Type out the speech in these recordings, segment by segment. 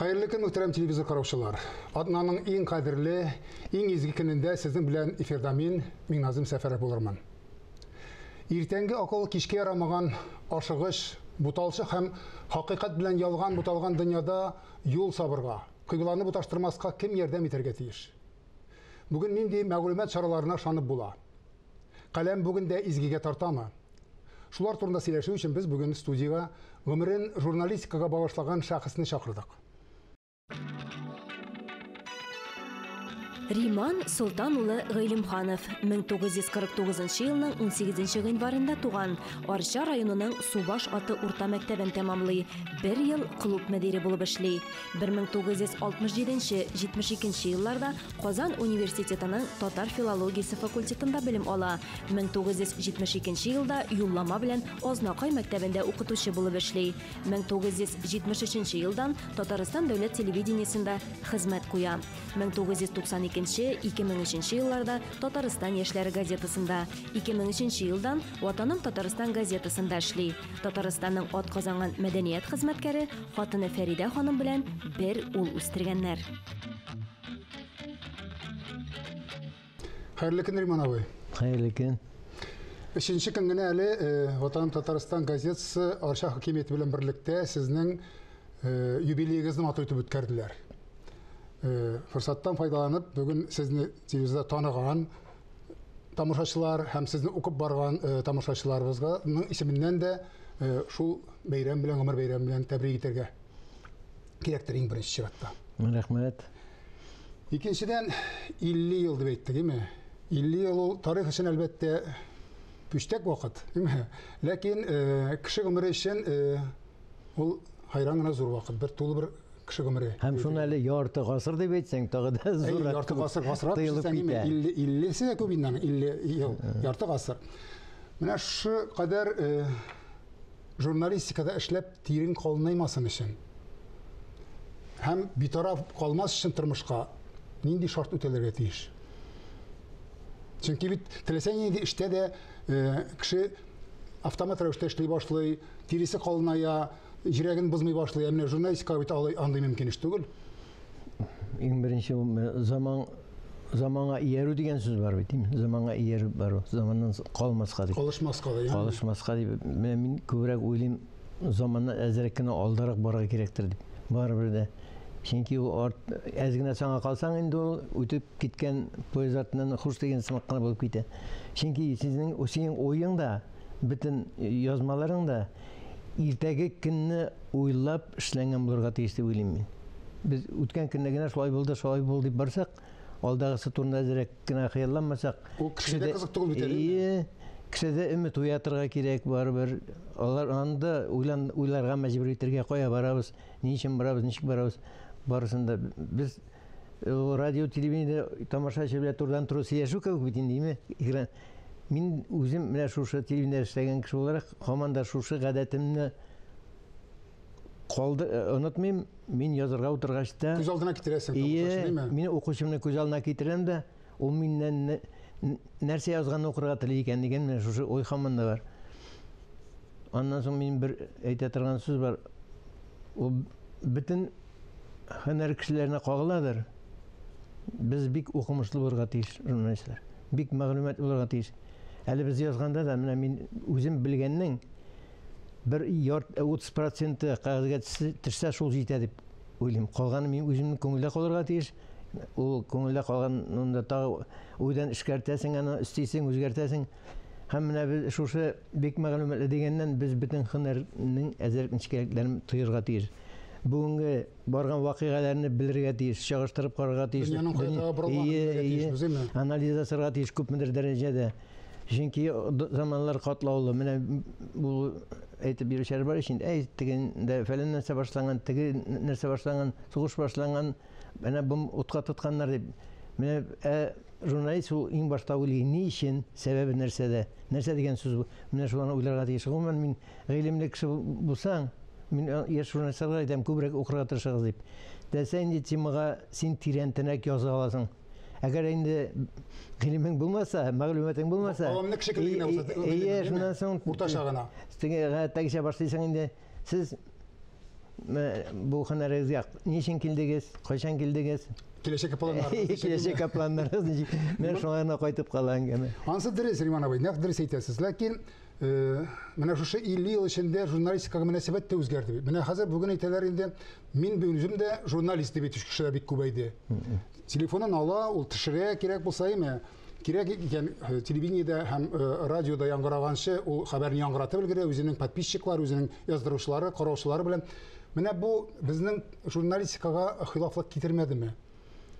Хәерле көн, мөхтәрәм телевизор караучылар. Атнаның иң кадерле, иң изге көнендә сезнең белән эфирда мин, Миңназым Сәфәров булырмын. Иртәнге акыл кичкә ярамаган ашыгыч, буталчык һәм хакыйкать белән ялган буталган дөньяда юл сабырга, кыйбланы буташтырмаска кем ярдәм итәргә тиеш? Бүген нинди мәгълүмат чараларына ышанып була? Каләм бүген дә изгегә тартамы? Шулар турында сөйләшү өчен без бүген студиягә гомерен журналистикага багышлаган шәхесне чакырдык. Риман Солтан улы Гыйлемханов 1949 елның 18 гыйнварында туган. Арча районының Субаш аты урта мәктәбен тәмамлый. Бер ел клуб мөдире булып эшли. 1967-72 елларда Казан университетының татар филологиясе факультетында белем ала. 1972 елда юллама белән Азнакай мәктәбендә укытучы булып эшли. 1973 елдан Татарстан дәүләт телевидениесендә хезмәт куя. 1992-2003 елларда Татарстан яшьләре газетасында, 2003 елдан Ватаным Татарстан газетасында эшли. Татарстанның атказанган мәдәният хезмәткәре хатыны Фәридә ханым белән бер ул үстергәннәр. Хәерле көн, Риман абый. Хәерле көн. Өченче көн генә әле Ватаным Татарстан газетасы Арча хакимияте белән берлектә сезнең юбилеегызны матур итеп үткәрделәр. Форсаттан файдаланып, бүген сезне телевизорда таныган тамашачылар һәм сезне укып барган тамашачыларыбызга исеменнән дә шул бәйрәм белән, гомер бәйрәме белән тәбрик итәргә кирәктер иң беренче чиратта. Рәхмәт. Икенчедән, 50 ел дип әйттек, әйме? 50 ел ул тарих өчен әлбәттә пүчтәк вакыт, әйме? Ләкин кеше гомере өчен ул хайран гына зур вакыт, бер тулы бер кеше гомере. Һәм шуны әле ярты гасыр дип әйтсәң, тагы да зуррак. Ярты гасыр, гасырга төшсәң, 50 50-се дә күп инде аның, 50 ел, ярты гасыр. Менә шу кадәр журналистикада эшләп тирең калынаймасын өчен һәм битараф калмас өчен тормышка нинди шарт үтәлергә тиеш? Чөнки бит теләсә нинди эштә дә кеше автомат рәвештә эшли башлый, тиресе калыная, йөрәген бозмый башлый. Ә менә журналистика бит алай андый мөмкин эш түгел. Иң беренче заман заманга иярү дигән сүз бар бит, заманга иярү бару, заманнан калмаска дип. Калышмаска дип. Калышмаска дип. Менә мин күбрәк уйлыйм, заманнан әзрәк кенә алдарак барырга кирәктер дип. Барыбер дә. Чөнки ул арт әз генә саңа калсаң инде ул үтеп киткән поезд артыннан хуш дигән сымак кына булып китә. Чөнки сезнең синең уең да, бөтен язмаларың да иртәге көнне уйлап эшләнгән булырга тиеш дип уйлыйм мин. Без үткән көндә генә шулай булды, шулай булды дип барсак, алдагысы турында әзрәк кенә хыялланмасак, ул кешегә кызык түгел бит әле. Ие, кешедә өмет уятырга кирәк барыбер. Алар анда уйлан уйларга мәҗбүр итәргә, кая барабыз, ни өчен барабыз, ничек барабыз, барысын да без радио, телевидение тамашачы белән турыдан-туры сөйләшү кебек бит инде, име? Экран. Мин үзем менә шушы телевидениедә эшләгән кеше буларак, һаман да шушы гадәтемне калды, онытмыйм. Мин язырга утыргач та күз алдына китерәсең, тамашачыны, име? Мин укучымны күз алдына китерәм дә, ул миннән нәрсә язганны укырга тели икән дигән менә шушы уй һаман да бар. Аннан соң мин бер әйтә торган сүз бар. Ул бөтен һөнәр кешеләренә кагыладыр. Без бик укымышлы булырга тиеш, журналистлар. Бик мәгълүмат булырга тиеш. Әле без язганда да менә мин үзем белгәннең бер 30 проценты кәгазьгә төшсә, шул җитә дип уйлыйм. Калганы мин үземнең күңелдә калырга тиеш. Ул күңелдә калганын да тагы уйдан эшкәртәсең, аны өстисең, үзгәртәсең. Һәм менә без шушы бик мәгълүматлы дигәннән без бөтен һөнәрнең әзерәк нечкәлекләрен тоерга тиеш. Бүгенге барган вакыйгаларны белергә тиеш, чагыштырып карарга тиеш. Дөньяның кая таба борылганын белергә тиеш, үземе? Анализ ясарга тиеш күпмедер дәрәҗәдә. Чөнки заманнар катлаулы. Менә бу әйтеп йөрүчеләр бар ич инде. Әй, тегендә фәлән нәрсә башланган, теге нәрсә башланган, сугыш башланган, менә бу утка тотканнар дип. Менә ә журналист ул иң башта уйлый, ни өчен, сәбәбе нәрсәдә, нәрсә дигән сүз бу. Менә шуларны уйларга тиеш. Гомумән, мин гыйлемле кеше булсаң, мин яшь журналистларга әйтәм, күбрәк укырга тырышыгыз дип. Теләсә нинди темага син тирәнтенрәк яза аласың. Әгәр инде гыйлемең булмаса, мәгълүматың булмаса, Алымны кеше кебек генә булса, ие, шуннан соң уртача гына. Теге гадәттәгечә башлыйсың инде. Сез Бу һөнәрегезгә ни өчен килдегез, кайчан килдегез? Киләчәккә планнарыгыз. Киләчәккә планнарыгыз ничек? Менә шуңа гына кайтып кала әңгәмә. Ансы дөрес, Риман абый, нәкъ дөрес әйтәсез. Ләкин менә шушы 50 ел эчендә журналистикага мөнәсәбәт тә үзгәрде бит. Менә хәзер бүген әйтәләр инде, мин үзем дә журналист дип әйтүче кешеләр бик күбәйде. Телефонын ала, ул төшерә, кирәк булса, әйме? Кирәк икән, телевидениедә һәм радиода яңгыраганчы ул хәбәрне яңгыратып өлгерә, үзенең подписчиклары, үзенең яздыручылары, караучылары белән. Менә бу безнең журналистикага хилафлык китермәдеме?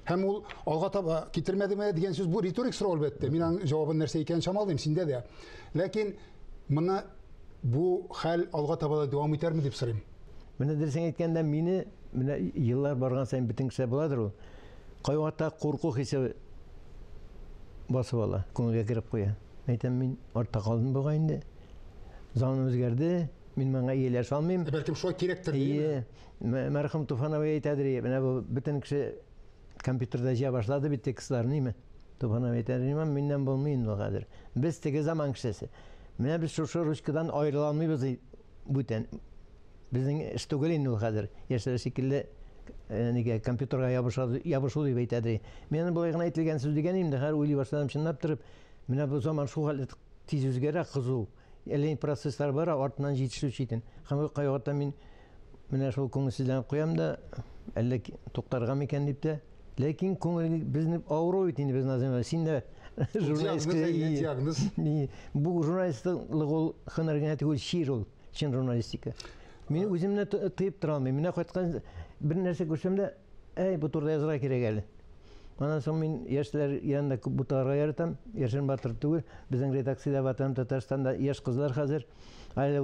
Һәм ул алга таба китермәдеме дигән сүз бу риторик сорау әлбәттә. Мин аның җавабын нәрсә икәнен чамалыйм, синдә дә. Ләкин моны бу хәл алга таба да дәвам итәрме дип сорыйм. Менә дөресен әйткәндә, мине менә еллар барган саен бөтен кешедә буладыр ул. Кайвакытта курку хисе басып ала, күңелгә кереп куя. Әйтәм, мин артта калдым бугай инде. Заман үзгәрде, мин моңа ияләшә алмыйм. Бәлкем шулай кирәктер. Ие, мәрхүм Туфан абый әйтәдер, менә бу бөтен кеше компьютерда җыя башлады бит текстларны, име? Туфан абый әйтәдер, имам, миннән булмый инде хәзер. Без теге заман кешесе. Менә без шушы ручкадан аерыла алмыйбыз бүтән. Безнең эш түгел инде ул хәзер. Яшьләр шикелле нигә компьютерга ябыша, ябышу дип әйтәдер. Мин аны болай гына әйтелгән сүз дигән инде, хәзер уйлый башладым, чынлап торып, менә бу заман шул хәтле тиз үзгәрә, кызу. Әллә ни процесслар бара, артыннан җитешү читен. Һәм кайвакытта мин менә шул күңелсезләнеп куям да, әллә туктарга микән дип тә. Ләкин күңел безне авыру бит инде без Назым. Син дә журналист. Диагноз. Бу журналистлык ул һөнәр генә түгел, чир ул, чын журналистика. Мин үземне тыеп тора алмыйм. Менә кайткан бер нәрсә күрсәм дә, әй, бу турыда язарга кирәк әле. Аннан соң мин яшьләр янында күп буталарга яратам. Яшерен батыр түгел. Безнең редакциядә Ватаным Татарстанда яшь кызлар хәзер. Әле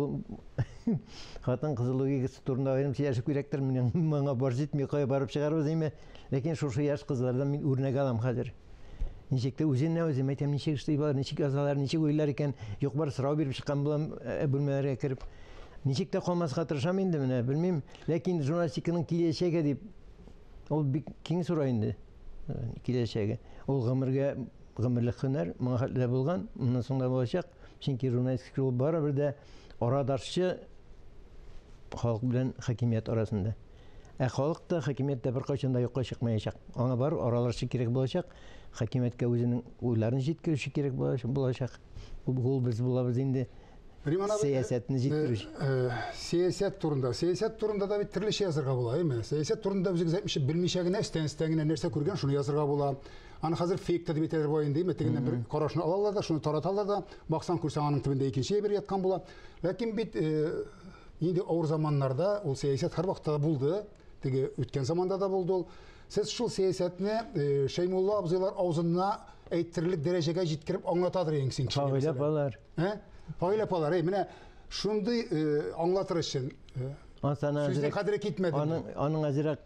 хатын кыз логикасы турында аерым сөйләшеп кирәктер. Минем моңа бар җитми, кая барып чыгарбыз име. Ләкин шушы яшь кызлардан мин үрнәк алам хәзер. Ничек тә үзеннән үзем әйтәм, ничек эшли болар, ничек язалар, ничек уйлар икән. Юк бар сорау биреп чыккан булам бүлмәләргә кереп. Ничек тә калмаска тырышам инде менә, белмим. Ләкин журналистиканың киләчәге дип ул бик киң сорау инде. Киләчәге. Ул гомергә гомерлек һөнәр, моңа хәтле дә булган, моннан соң да булачак. Чөнки журналистика ул барыбер дә арадашчы халык белән хакимият арасында. Ә халык та, хакимият тә беркайчан да юкка чыкмаячак. Аңа бар аралашчы кирәк булачак, хакимияткә үзенең уйларын җиткерүче кирәк булачак. Ул без булабыз инде. Сәясәтне җиткерүче. Сәясәт турында. Сәясәт турында да бит төрлечә язарга була, әйме? Сәясәт турында үзегез әйтмичә, белмичә генә, өстән-өстән генә нәрсә күргән, шуны язарга була. Аны хәзер фейк та дип әйтәләр була инде, әйме? Тегеннән бер карашны алалар да, шуны тараталар да, баксаң, күрсәң, аның төбендә икенче әйбер яткан була. Ләкин бит инде авыр заманнарда ул сәясәт һәрвакытта да булды, теге үткән заманда да булды ул. Сез шул сәясәтне Шәймулла абзыйлар авызына әйттерерлек дәрәҗәгә җиткереп аңлатадыр идең син кешегә. Фагыйлә апалар. Фагыйлә апалар, әй, менә шундый аңлатыр өчен сүзнең кадере китмәде. Аның әзрәк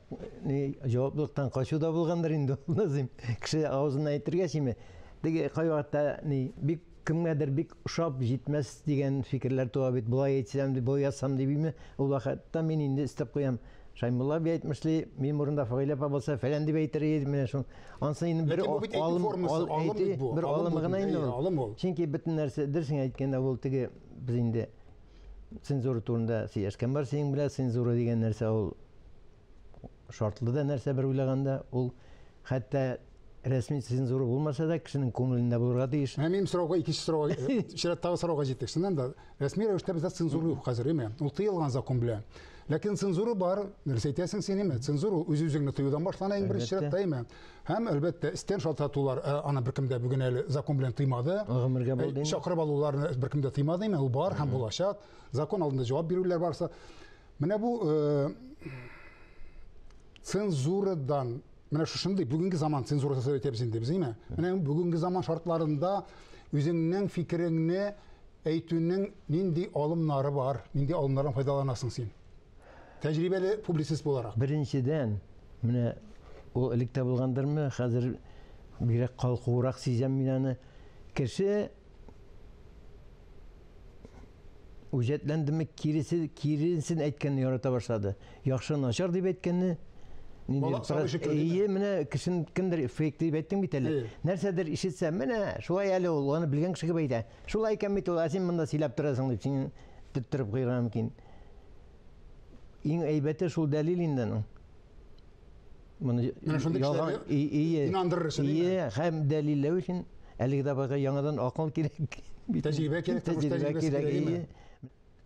җаваплылыктан качу да булгандыр инде ул, Назыйм. Кеше авызыннан әйтергә симе? Теге кайвакытта ни бик кемгәдер бик ошап җитмәс дигән фикерләр туа бит. Болай әйтсәм, болай язсам дип име? Ул вакытта мин инде өстәп куям. Шаймулла абый әйтмешли, минем урында Фагыйлә апа булса, фәлән дип әйтер иде, менә шул. Ансы инде бер алым, бер алым гына инде ул. Чөнки бөтен нәрсә, дөресен әйткәндә, ул теге без инде цензура турында сөйләшкән бар синең белән, цензура дигән нәрсә ул шартлы да нәрсә бер уйлаганда, ул хәтта рәсми цензура булмаса да кешенең күңелендә булырга тиеш. Менә минем сорауга, икенче сорауга, чираттагы сорауга җиттек. Чыннан да, рәсми рәвештә бездә цензура юк хәзер, әйме? Ул тыелган закон белән. Ләкин цензура бар, дөрес әйтәсең син, әйме? Цензура ул үз-үзеңне тыюдан башлана иң беренче чиратта, әйме? Һәм, әлбәттә, истән шалтыратулар, аны беркем дә бүген әле закон белән тыймады. Гомергә булды инде. Чакырып алуларны беркем дә тыймады, әйме? Ул бар һәм булачак. Закон алдында җавап бирүләр барса. Менә бу цензурадан, менә шушындый бүгенге заман цензурасы дип әйтәбез инде без, әйме? Менә бүгенге заман шартларында үзеңнең фикереңне әйтүнең нинди алымнары бар, нинди алымнардан файдаланасың син? Тәҗрибәле публицист буларак. Беренчедән, менә ул элек тә булгандырмы, хәзер бигрәк калкуырак сизәм мин аны. Кеше үҗәтләндеме, киресе, киресен әйткәнне ярата башлады. Яхшы, начар дип әйткәнне, ниндидер менә кешен кемдер фейк дип әйттең бит әле. Нәрсәдер ишетсә, менә шулай әле ул, аны белгән кеше кебек әйтә. Шулай икән бит ул, ә син монда сөйләп торасың дип, сине төрттереп куярга мөмкин. Иң әйбәте шул дәлил инде аның. Моны ялган инандырыр өчен. Ие, һәм дәлилләү өчен әлеге дә баягы яңадан акыл кирәк. Тәҗрибә кирәк, тормыш тәҗрибәсе кирәк.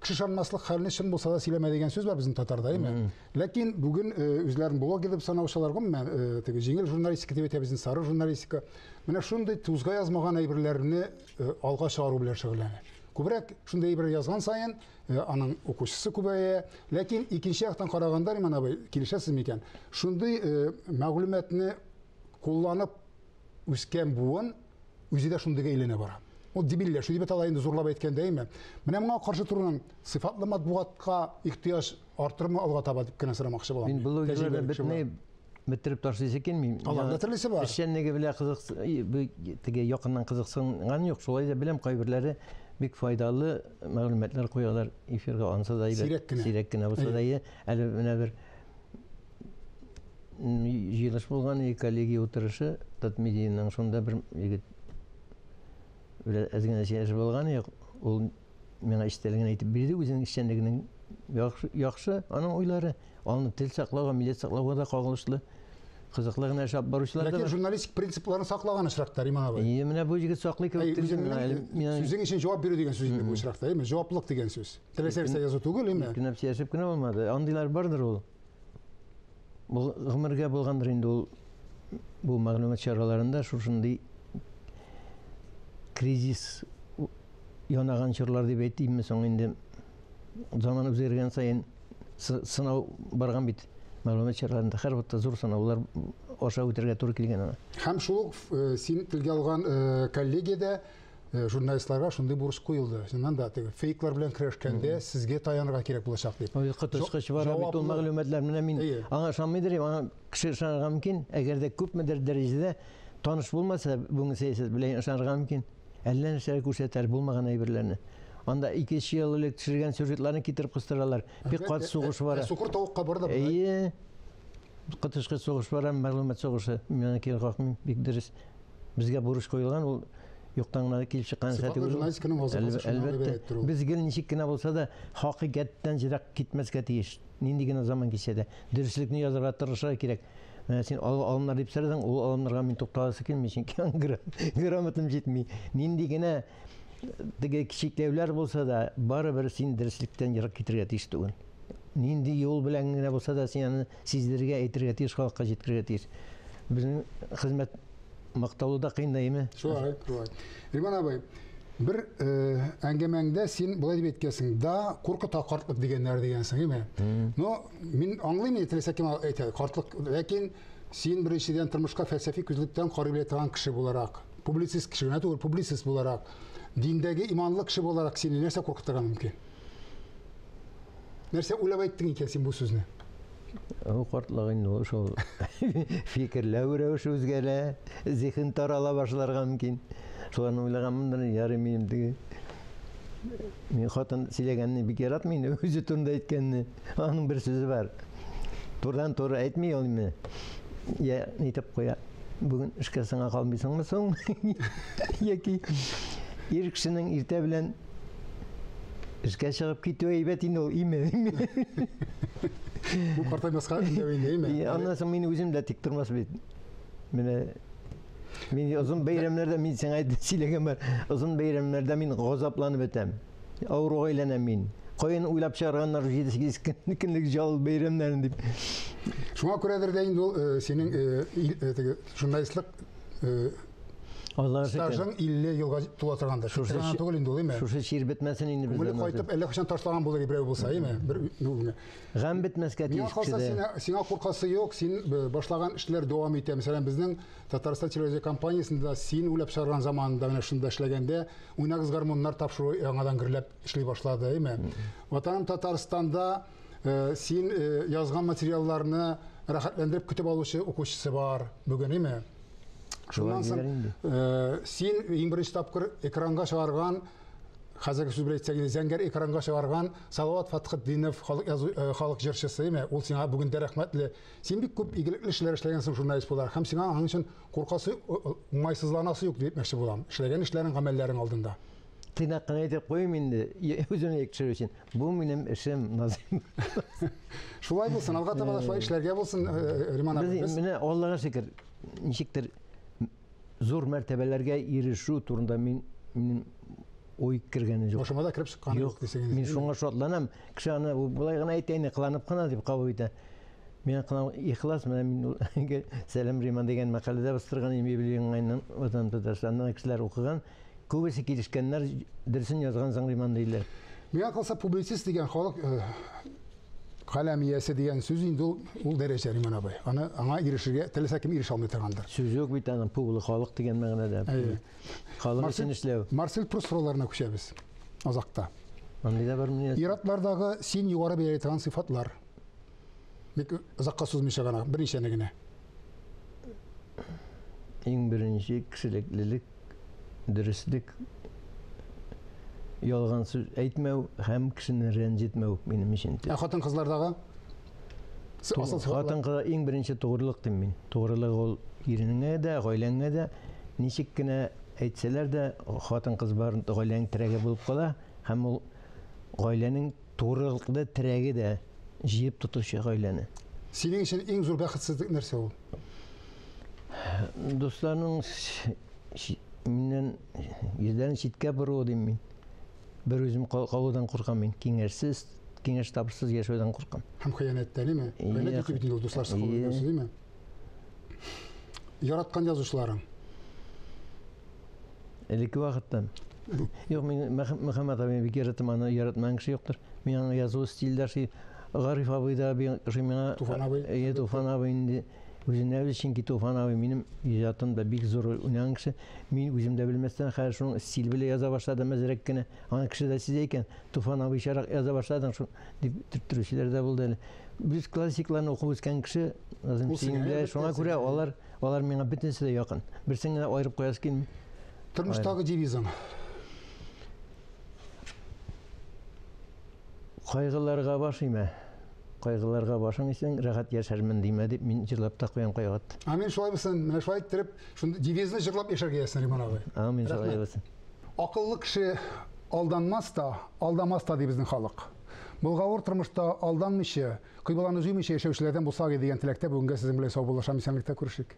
Кеше ышанмаслык хәлне чын булса да сөйләмә дигән сүз бар безнең татарда, әйме? Ләкин бүген үзләрен блогер дип санаучылар, гомумән, теге җиңел журналистика дип әйтәбез, сары журналистика. Менә шундый тузга язмаган әйберләрне алга чыгару белән шөгыльләнә. Күбрәк шундый әйбер язган саен аның укучысы күбәя. Ләкин икенче яктан караганда, Риман абый, килешәсез микән? Шундый мәгълүматны кулланып үскән буын үзе дә шундыйга әйләнә бара. Ул дебилләшү дип атала инде зурлап әйткәндә, әйме? Менә моңа каршы торуның сыйфатлы матбугатка ихтыяҗ артырмы алга таба дип кенә сорамакчы булам. Мин блогерларны бөтенләй бетереп ташлыйсы килми. Алар да төрлесе бар. Эшчәнлеге белән кызык, теге якыннан кызыксынган юк. Шулай да беләм, кайберләре бик файдалы мәгълүматлар куялар эфирга, ансы да әйбәт. Сирәк кенә булса да, әле менә бер җыелыш булган, коллегия утырышы Татмедианың, шунда бер егет белән әз генә сөйләшеп алган, ул миңа эчтәлеген әйтеп бирде, үзенең эшчәнлегенең яхшы, аның уйлары, аны тел саклауга, милләт саклауга да кагылышлы, кызыклы гына эш алып баручылар да бар. Ләкин журналистик принципларын саклаган очракта, Риман абый. Ие, менә бу егет саклый кебек. Сүзең өчен җавап бирү дигән сүз инде бу очракта, әйме? Җаваплылык дигән сүз. Теләсә нәрсә язу түгел, әйме? Кенәп сөйләшеп кенә булмады. Андыйлар бардыр ул. Бу гомергә булгандыр инде ул бу мәгълүмат чараларында шушындый кризис янаган чорлар дип әйтимме соң инде, заман үзгәргән саен сынау барган бит мәгълүмат чараларында, һәр вакытта зур сынаулар аша үтәргә туры килгән аңа. Һәм шул ук син телгә алган коллегиядә журналистларга шундый бурыч куелды. Чыннан да теге фейклар белән көрәшкәндә сезгә таянырга кирәк булачак дип. Коточкыч бара бит ул мәгълүматлар. Менә мин аңа ышанмыйдыр, аңа кеше ышанырга мөмкин, әгәр дә күпмедер дәрәҗәдә таныш булмаса, бүгенге сәясәт белән ышанырга мөмкин. Әллә нәрсәләр күрсәтәләр, булмаган әйберләрне. Анда 2-3 ел элек төшергән сюжетларны китереп кыстыралар. Бик каты сугыш бара. Сукыр тавыкка бар да. Әйе. Коточкыч сугыш бара, мәгълүмат сугышы. Мин аны кире какмыйм, бик дөрес. Безгә бурыч куелган, ул юктан гына килеп чыккан нәрсә түгел. Журналистиканың вазифасы шуннан гыйбарәттер ул. Без гел ничек кенә булса да хакыйкатьтән ерак китмәскә тиеш. Нинди генә заман килсә дә, дөреслекне язарга тырышырга кирәк. Менә син алымнар дип сорадың, ул алымнарга мин тукталасы килми, чөнки грамотам җитми. Нинди генә теге чикләүләр булса да, барыбер син дөреслектән ерак китергә тиеш түгел. Нинди юл белән генә булса да, син аны сиздерергә, әйтергә тиеш, халыкка җиткерергә тиеш. Безнең хезмәт мактаулы да кыен да, әйме? Шулай, шулай. Риман абый, бер әңгәмәңдә син болай дип әйткәнсең, да куркыта картлык дигәннәр дигәнсең, әйме? Но мин аңлыйм инде, теләсә кем әйтә, картлык, ләкин син беренчедән тормышка фәлсәфи күзлектән карый белә торган кеше буларак, публицист кеше генә түгел, публицист буларак, диндәге иманлы кеше буларак сине нәрсә куркытырга мөмкин? Нәрсә уйлап әйттең икән син бу сүзне? Ул картлык инде ул шул фикерләү рәвеше үзгәрә, зиһен тарала башларга мөмкин. Шуларны уйлаганмындыр, ярый минем теге. Мин хатын сөйләгәнне бик яратмыйм инде, үзе турында әйткәнне. Аның бер сүзе бар. Турыдан-туры әйтми ул инде. Я нитеп куя. Бүген эшкә соңга калмыйсыңмы соң? Яки ир кешенең иртә белән эшкә чыгып китүе әйбәт инде ул, име? Бу картаймаска өндәү инде, име? Аннан соң мин үзем дә тик тормас бит. Менә мин озын бәйрәмнәрдә, мин сиңа әйтеп сөйләгән бар, озын бәйрәмнәрдә мин газапланып бетәм. Авыруга әйләнәм мин. Каян уйлап чыгарганнар 7-8 көнлек жал бәйрәмнәрен дип. Шуңа күрәдер дә инде ул синең теге журналистлык Аллаһ стажың 50 елга тула торгандыр. Шушы түгел инде ул, әйме? Шушы чир бетмәсен инде бездән. Күңеле кайтып, әллә кайчан ташлаган булыр берәү булса, әйме? Бер бүгенге. Гам бетмәскә тиеш кешедә. Сиңа куркасы юк, син башлаган эшләр дәвам итә. Мәсәлән, безнең Татарстан телевизия компаниясендә син уйлап чыгарган заманында менә шунда эшләгәндә Уйнагыз гармуннар тапшыру яңадан гөрләп эшли башлады, әйме? Ватаным Татарстанда син язган материалларны рәхәтләндереп көтеп алучы укучысы бар бүген, әйме? Шуннан соң син иң беренче тапкыр экранга чыгарган, хәзерге сүз белән әйтсәк, зәңгәр экранга чыгарган Салават Фатхетдинов халык җырчысы, әйме? Ул сиңа бүген дә рәхмәтле. Син бик күп игелекле эшләр эшләгәнсең журналист буларак, һәм сиңа аның өчен куркасы, уңайсызланасы юк дип әйтмәкче булам. Эшләгән эшләрең, гамәлләрең алдында. Тыйнак кына әйтеп куйыйм инде, үземне тикшерү өчен. Бу минем эшем, Назыйм. Шулай булсын, алга таба да шулай эшләргә булсын, Риман абый. Без менә Аллага шөкер, ничектер зур мәртәбәләргә ирешү турында мин минем ой кергәне юк. Башыма да кереп чыкканы юк дисең. Мин шуңа шатланам. Кеше аны болай гына әйтә инде, кыланып кына дип кабул итә. Мин кылам ихлас, менә мин Сәлам Риман дигән мәкаләдә бастырган идем юбилей уңаеннан Ватан Татарстаннан кешеләр укыган. Күбесе килешкәннәр, дөресен язгансың, Риман, диләр. Миңа калса, публицист дигән халык каләм иясе дигән сүз инде ул, ул дәрәҗә, Риман абый. Аны аңа ирешергә теләсә кем ирешә алмый торгандыр. Сүз юк бит аның, публы халык дигән мәгънәдә. Әйе. Халык өчен эшләү. Марсель Пруст сорауларына күчәбез азакта. Андый да бар мени? Ир-атлардагы син югары бәяли торган сыйфатлар. Бик озакка сузмыйча гына, берничәне генә. Иң беренче кешелеклелек, дөреслек, ялган сүз әйтмәү һәм кешене рәнҗетмәү минем өчен. Ә хатын-кызлардагы? Хатын-кызда иң беренче тугрылык дим мин. Тугрылык ул иреңә дә, гаиләңә дә, ничек кенә әйтсәләр дә, хатын-кыз бар гаиләнең терәге булып кала һәм ул гаиләнең турылыклы терәге дә, җыеп тотучы гаиләне. Синең өчен иң зур бәхетсезлек нәрсә ул? Дусларның миннән йөзләрен читкә боруы дим мин. Бер үзем калудан куркам мин. Киңәшсез, киңәш табышсыз яшәүдән куркам. Һәм хыянәттән, әйме? Хыянәт итү бит инде ул дусларсыз калу дигән сүз, әйме? Яраткан язучыларың? Элекке вакыттан. Юк, мин Мөхәммәт абыйны бик яратам, аны яратмаган кеше юктыр. Мин аның язу стиле дә ошый. Гариф абый да бик ошый миңа. Туфан абый. Әйе, Туфан абый инде үзенә үзе, чөнки Туфан абый минем иҗатымда бик зур роль уйнаган кеше. Мин үзем дә белмәстән, хәзер шуның стиль белән яза башладым әзрәк кенә. Аны кеше дә сизә икән. Туфан абыйчарак яза башладың шул дип төрттерүчеләр дә булды әле. Без классикларны укып үскән кеше, Назым син шуңа күрә алар Алар миңа бөтенесе дә якын. Берсен генә аерып куясы килми. Тормыштагы девизың? Кайгыларга баш имә. Кайгыларга башың исең, рәхәт яшәрмен димә дип мин җырлап та куям кайвакыт. Амин, шулай булсын. Менә шулай иттереп, шундый девизны җырлап яшәргә язсын, Риман абый. Амин, шулай булсын. Акыллы кеше алданмас та, алдамас та ди безнең халык. Болгавыр тормышта алданмыйча, Кыйбланы җуймыйча яшәүчеләрдән булсак иде дигән теләктә бүгенгә сезнең белән саубуллашам, исәнлектә күрешик.